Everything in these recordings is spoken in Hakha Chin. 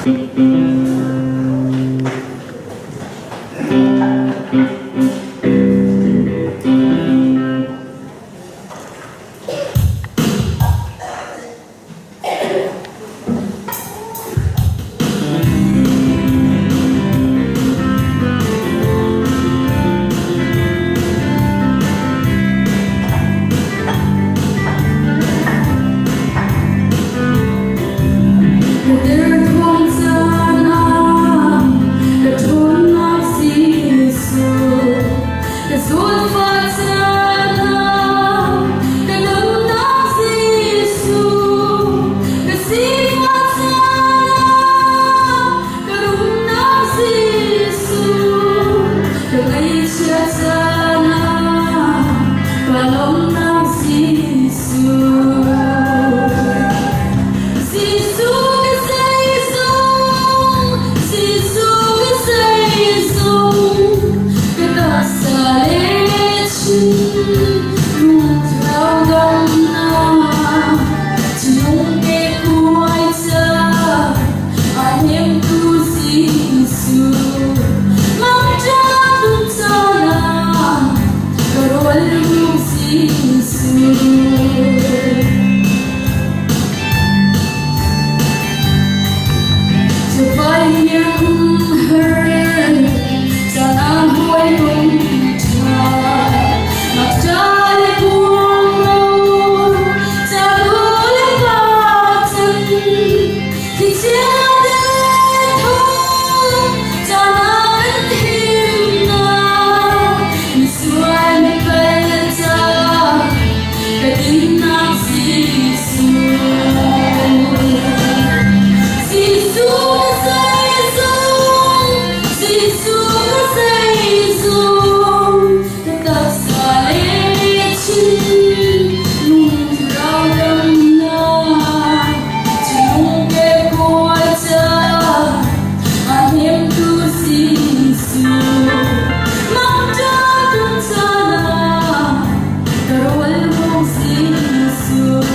Ka derthawm caan ah ka ṭhawnnak Jesuh, ka zawnfah caan ah ka nunnak Jesuh, ka sifah caan ah ka rumnak Jesuh, ka ngaihchiat caan ah ka lawmhnak Jesuh. Jesuh ka zeizong, Jesuh ka zeizong, ka taksa le chin lungtlau damnak, thinlung ke kuai ca, a hnemtu Jesuh. Mangṭam dun caan ah ka rawl lung Jesuh. Ka dinnak Jesuh. Jesuh ka zeizong, Jesuh ka zeizong, ka taksa le thin lungthlau damnak, thinlung ke kawl ca, a hnemtu Jesuh. Mangṭam tum caan ah ka rawl hung Jesuh.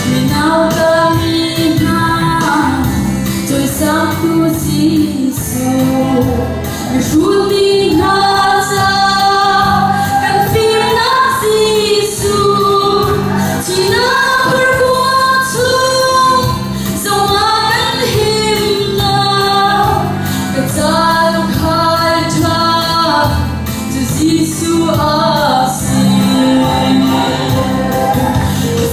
Minau mi hna, cawisangtu Jesuh, mihrut mi hna ca kan fimnak Jesuh, thihnak horkuang chung zongah kan himnak, ka ca lungkhal ṭha cu Jesuh a si.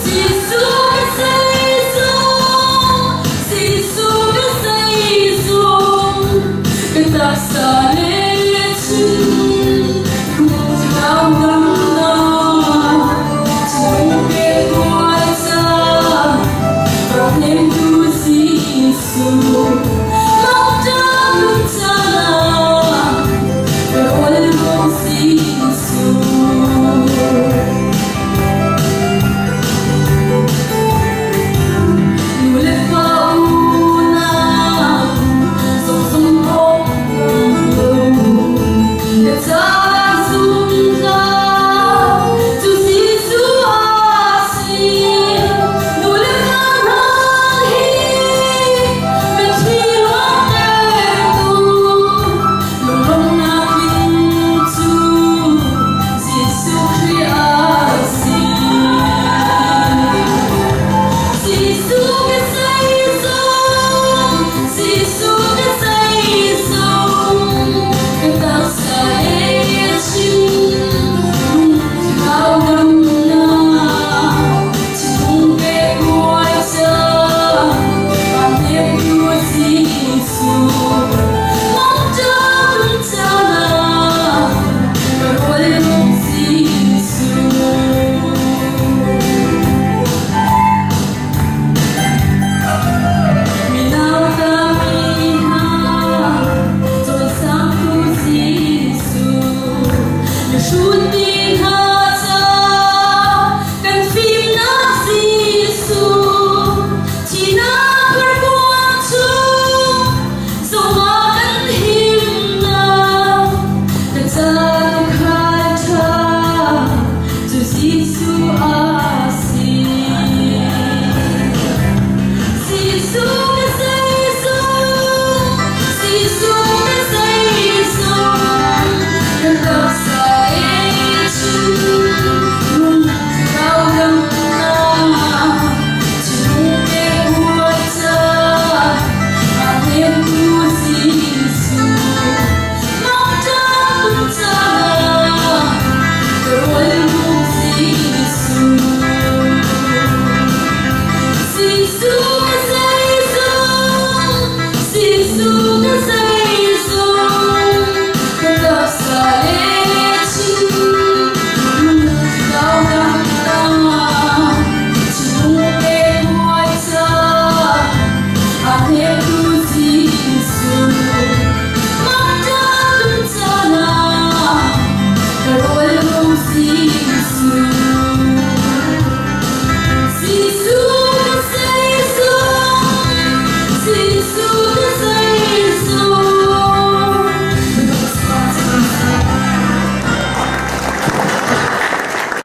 Jesuh ka zeizong, Jesuh ka zeizong, ka taksa le thin lungthlau damnak, thinlung ke kuai ca, rak hnemtu Jesuh, mangṭam lung caah ka rawl hung Jesuh. Nu le pa unau zungzung awk lo ka caan zungzal cu Jesuh a si. Nu le pa hna hi mitthli luantertu lunglawmhnak tling cu Jesuh Khrih a si. Jesuh ka